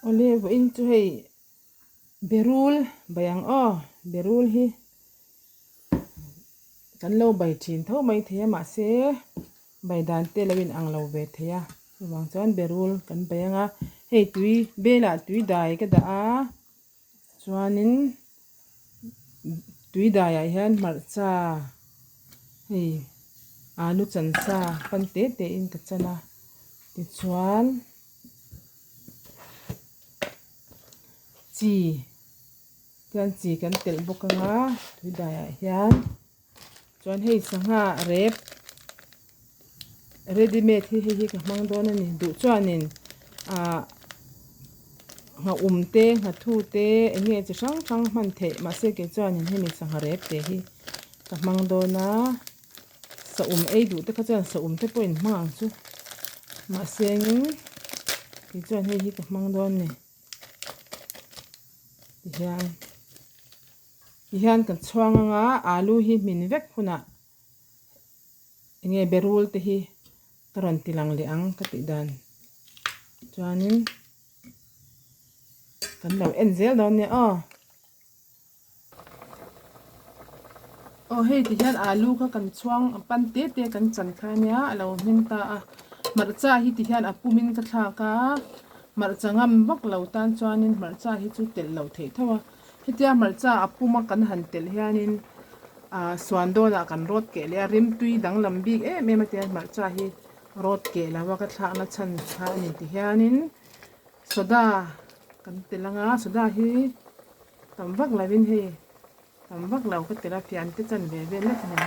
Awle vawiin chu hei berul bai ang aw berul hi kan lo bai thin tho mai thei a mahse bai dan te lo in ang lo ve thei a chuvang chuan berul kan bai ang a hei tui belah tui dai ka dah a chuanin tui daiah hian hmarcha hei alu chan sa pan te te in ka chan a tichuan. Chi chuan chi kan telh bawk ang a tui daiah hian chuan hei sangha rep ready made hi hei hi ka hmang dawn a ni duh chuanin ah nghaum te nghathu te eng nge chi hrang hrang hman theih mahse kei chuanin hemi sangha rep te hi ka hmang dawn a. Saum ei duh te kha chuan saum te pawh in hmang ang chu mahse engin kei chuan hei hi ka hmang dawn ni tihian tihian kan chhuang anga alu hi hmin vek hunah enge berul te hi ka rawn ti lang leh ang ka tih dan chuanin kan lo en zel dawn nia aw. Aw hei ti hian alu kha kan chhuang a pan te te kan chan kha ania a lo hming ta a hmarcha hi ti hian a pum in ka thlak a hmarcha ngam vak lo tan chuanin hmarcha hi chu telh loh theih tho a hetia hmarcha a pum a kan han telh hianin ah suan dawnah kan rawt keh leh a rimtui danglam bik em em a tia hmarcha hi rawt keh lo a ka thlakna chhan kha a ni ti hianin soda kan telh ang a soda hi. Tam vak lo in hei tam vak lo ka tel a fian te chan ve vel lek nen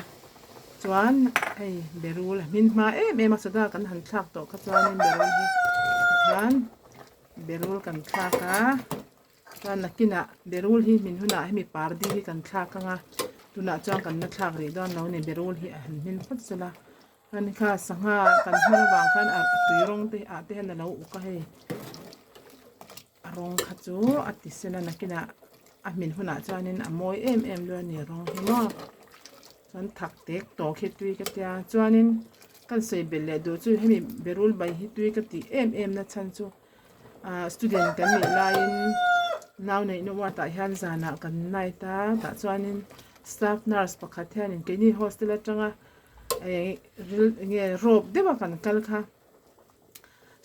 chuan hei berul a hmin hma em em a soda kan han thlak tawh kha chuanin berul hi tikhan berul kan thlak a chuan nakinah berul hi hmin hunah hemi pardi hi kan thlak ang a tunah chuan kan la thlak rih dawn lo a ni berul hi a han hmin phawt sela chuan kha sangha kan hman avang khan a tui rawng te ah te hian a lo uk a hei. A rawng kha chu a ti sen a nakinah a hmin hunah chuanin a mawi em em luai a ni a rawng hi maw chuan thak tek tawk hi tui ka tia chuanin kan sawi belh leh duh chu hemi berul bai hi tui ka tih em em na chhan chu ah student kan nih laiin nau neihna ward ah hian zanah kan night a tah chuanin staff nurse pakhat hianin keini hostel atanga eh ril enge rawp deuh a kan kal kha.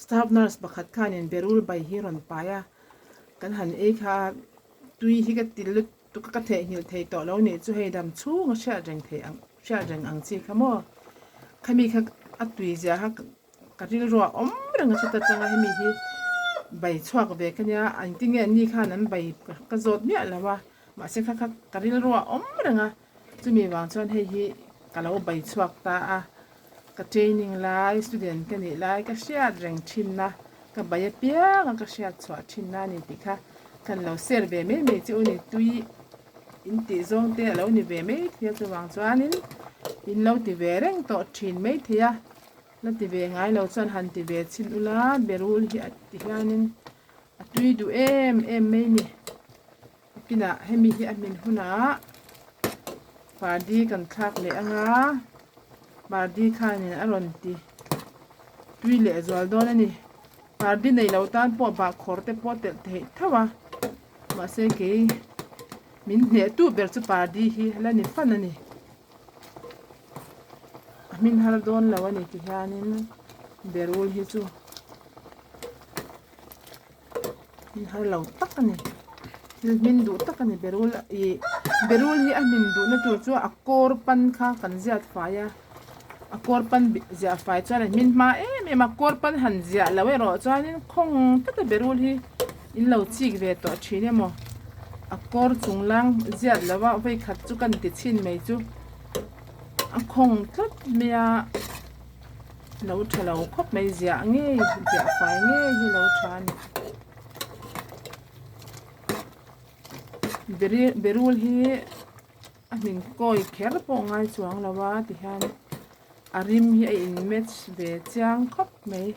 Staff nurse pakhat khanin berul bai hi rawn pai a, kan han ei kha tui hi ka ti lutuk a ka theihnghilh thei tawh lo nih chu hei dam chhung a hriat reng thei ang hriat reng ang chi kha maw khami kha a tui zia kha ka rilru a awm reng a hre ta chang a hemi hi bai chhuak ve ka nia engtin nge ni khan an bai ka zawt miah lo a mahse kha kha ka rilru a awm reng a chumi vang chuan hei hi ka lo bai chhuak ta a. Ka training lai, student ka nih lai ka hriat reng thin a, ka bai apiang a ka hriat chhuah thin a ni tih kha kan lo share ve mai mai che u ni, tui in tih zawng te a lo ni ve mai thei a chuvang chuanin in lo ti ve reng tawh thin mai thei a, la ti ve ngai lo chuan han ti ve chhin ula berul hi a ti hianin a tui duh em em mai ni. Kinah hemi hi a hmin hunah pardi kan thlak leh ang a, pardi khanin a rawn ti tui leh zual dawn a ni. Pardi nei lo tan pawh bahkhawr te pawh telh theih tho a, mahse kei min hnehtu ber chu pardi hi la ni fan a ni. A hmin har dawn lo a ni ti hianin berul hi chu. Hmin har lo tak a ni thil hmin duh tak a ni berul ih berul hi a hmin duhna tur chu a kawr pan kha kan ziat fai a a kawr pan ziah fai chuan a hmin hma em em a kawr pan han ziah loh erawh chuanin khawng tlat a berul hi in lo chik ve tawh thin emaw a kawr chung lang ziat loh a vei khat chu kan ti chhin mai chu a khawng tlat mai a. Lo tha lo khawp mai ziah ngei ziah fai ngei hi lo tha a ni. Berul hi a hmin kawi kher pawh ngai chuang lo a tihian a rim hi a in match ve chiang khawp mai.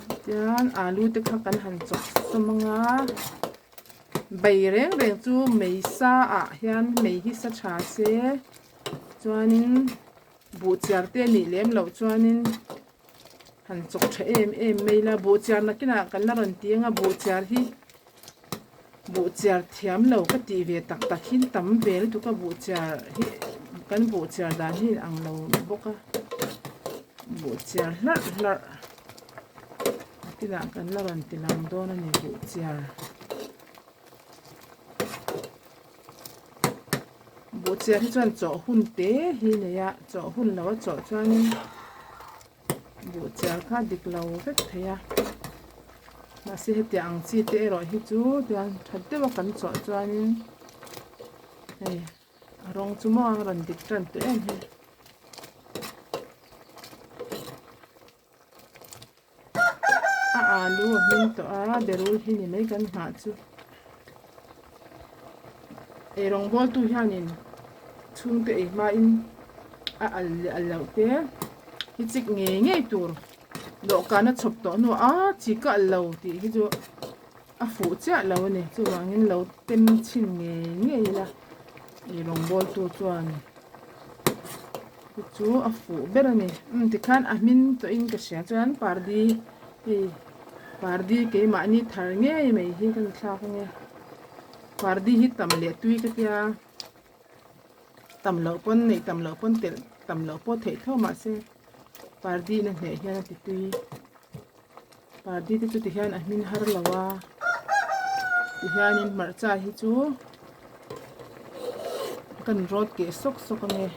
Tichuan alu te kha kan han chawp sawm anga bai reng reng chu mei sa ah hian mei hi sa tha se chuanin. Buhchiar te nih lem loh chuanin han chawk tha em em mai ila buhchiar nakinah kan la rawn ti anga buhchiar hi buhchiar thiam lo ka tih ve tak tak hi tam ve lutuk a buhchiar hi kan buhchiar dan hi a inang lo bawk a buhchiar hlarh hlarh nakinah kan la rawn ti lang dawn a ni buhchiar. Buhchiar hi chuan chawh hun te hi nei a chawh hun lo a chawh chuanin buhchiar kha dik lo vek thei a mahse hetiang ang chi te erawh hi chu tiang that deuh a kan chawh chuanin hei a rawng chu maw a rawn dik tan tawh em hi. A alu a hming tawh a berul hi ni mai kan nghah chu ei rawngbawl tu hianin chhungte ei hmain a al leh al loh te hi chik ngei ngei tur dawhkan a chhawp tawh hnuah a chi ka al lo tih hi chu a fuh chiah lo a ni chuvangin lo tem chhin ngei ngei ila ei rawngbawl tu chuan. Chu chu a fuh ber a ni umm tikhan a hmin tawhin ka hria chuan pardi hei pardi keimahni thar ngei mai hi ka thlak ange pardi hi tam leh tui ka tia tam loh pawn neih tam loh pawn telh tam loh pawh theih tho mahse pardi in a hneh hian a ti tui pardi te chu tihian a hmin har lo a tihianin hmarcha hi chu kan rawt keh sawk sawk ange.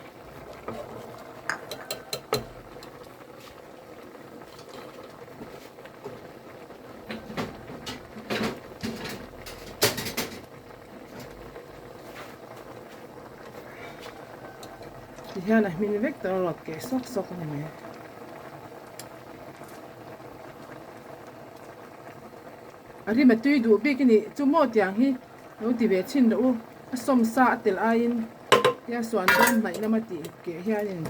Tihian a hmin vek tawh a rawt keh sawk sawk a ni mai. A rim a tui duh bik a nih chu maw tiang hi lo ti ve chhin rawh u a sawm sa a tel aiin tia suan dawn hnaih lama tih keh hianin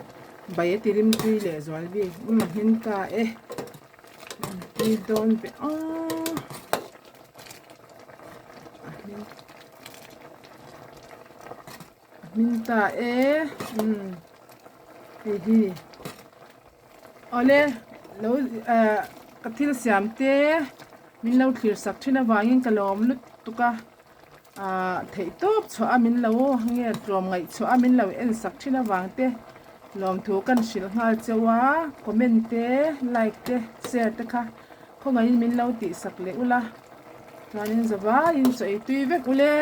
bai a ti rim tui leh zual bik umm a hmin ta e tui dawn ve aw a hmin a hmin ta e umm hei hi Awle, lo eh ka thil siam te min lo thlir sak thin avangin ka lawm lutuk a, ah theih tawp chhuah a min lo nge tlawm ngaih chhuah a min lo en sak thin avang te lawmthu kan hrilh nghal cheu a, comment te like te share te kha khawngaihin min lo tih sak leh ula chuanin zavaiin chaw ei tui vek ule.